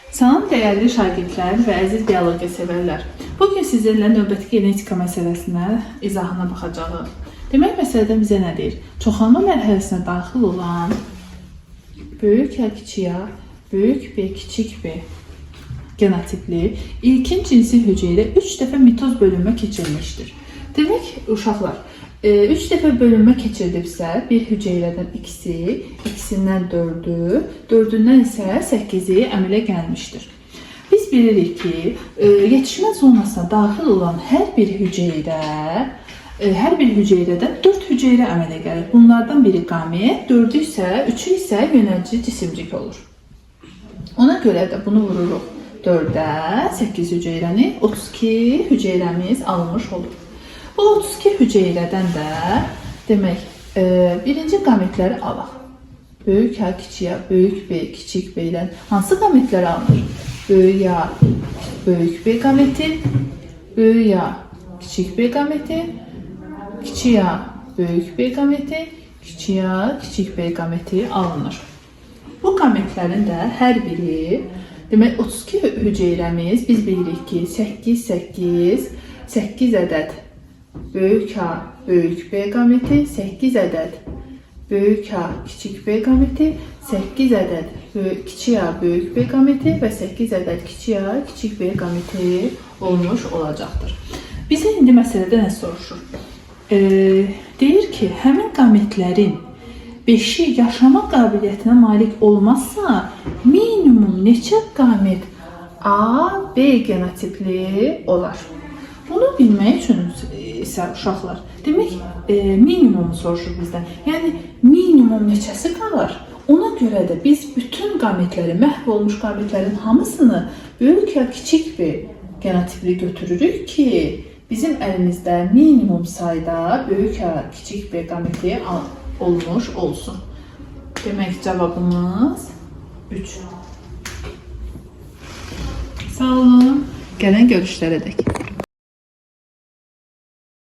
Salam dəyərli şagirdlər və əziz biologiya sevərlər. Bu gün sizinlə növbəti genetika məsələsinə izahına baxacağıq. Demək, məsələdə bizə nə deyir? Çoxalma mərhələsinə daxil olan böyük A, kiçik A, böyük B, kiçik B genotipli ilkin cinsi hüceyrə 3 dəfə mitoz bölünmə keçirmişdir. Demək, uşaqlar, 3 dəfə bölünmə keçirilibsə, bir hüceyrədən ikisi, ikisindən dördü, dördündən isə 8-i əmələ gəlmişdir. Biz bilirik ki, yetişmə zonasına daxil olan hər bir hüceyrə hər bir hüceyrədən 4 hüceyrə əmələ gəlir. Bunlardan biri qamet, dördü isə, üçü isə yönəlici cisimcik olur. Ona görə də bunu vururuq 4-ə, 8 hüceyrəni, 32 hüceyrəmiz alınmış olur. Bu 32 hüceyrədən də demək, birinci qametləri alaq. Böyük A, kiçik A, böyük B, kiçik B ilə hansı qametlər alınır? Böyük A, böyük B qameti, böyük A, kiçik B qameti, kiçik A, böyük B qameti, kiçik A, kiçik B qameti alınır. Bu qametlərin də hər biri, demək 32 hüceyrəmiz, biz bilirik ki, 8, 8, 8 ədəd böyük A, böyük B qameti, 8 ədəd böyük A, kiçik B qameti, 8 ədəd böyük, kiçik A, böyük B qameti və 8 ədəd kiçik A, kiçik B qameti olmuş olacaqdır. Bizə indi məsələdə nə soruşur? Deyir ki, həmin qametlərin 5-i yaşama qabiliyyətinə malik olmazsa, minimum neçə qamet A, B genotipli olar? Bunu bilmək üçün isə uşaqlar, demək, minimumu soruşur bizdən. Yəni minimum neçəsi qalar? Ona görə də biz bütün qametləri, məhv olmuş qametlərin hamısını böyük ya kiçik bir genotipli götürürük ki, bizim əlimizdə minimum sayda böyük A, kiçik B qameti olmuş olsun. Demək cavabımız 3. Sağ olun. Gələn görüşlərə dək.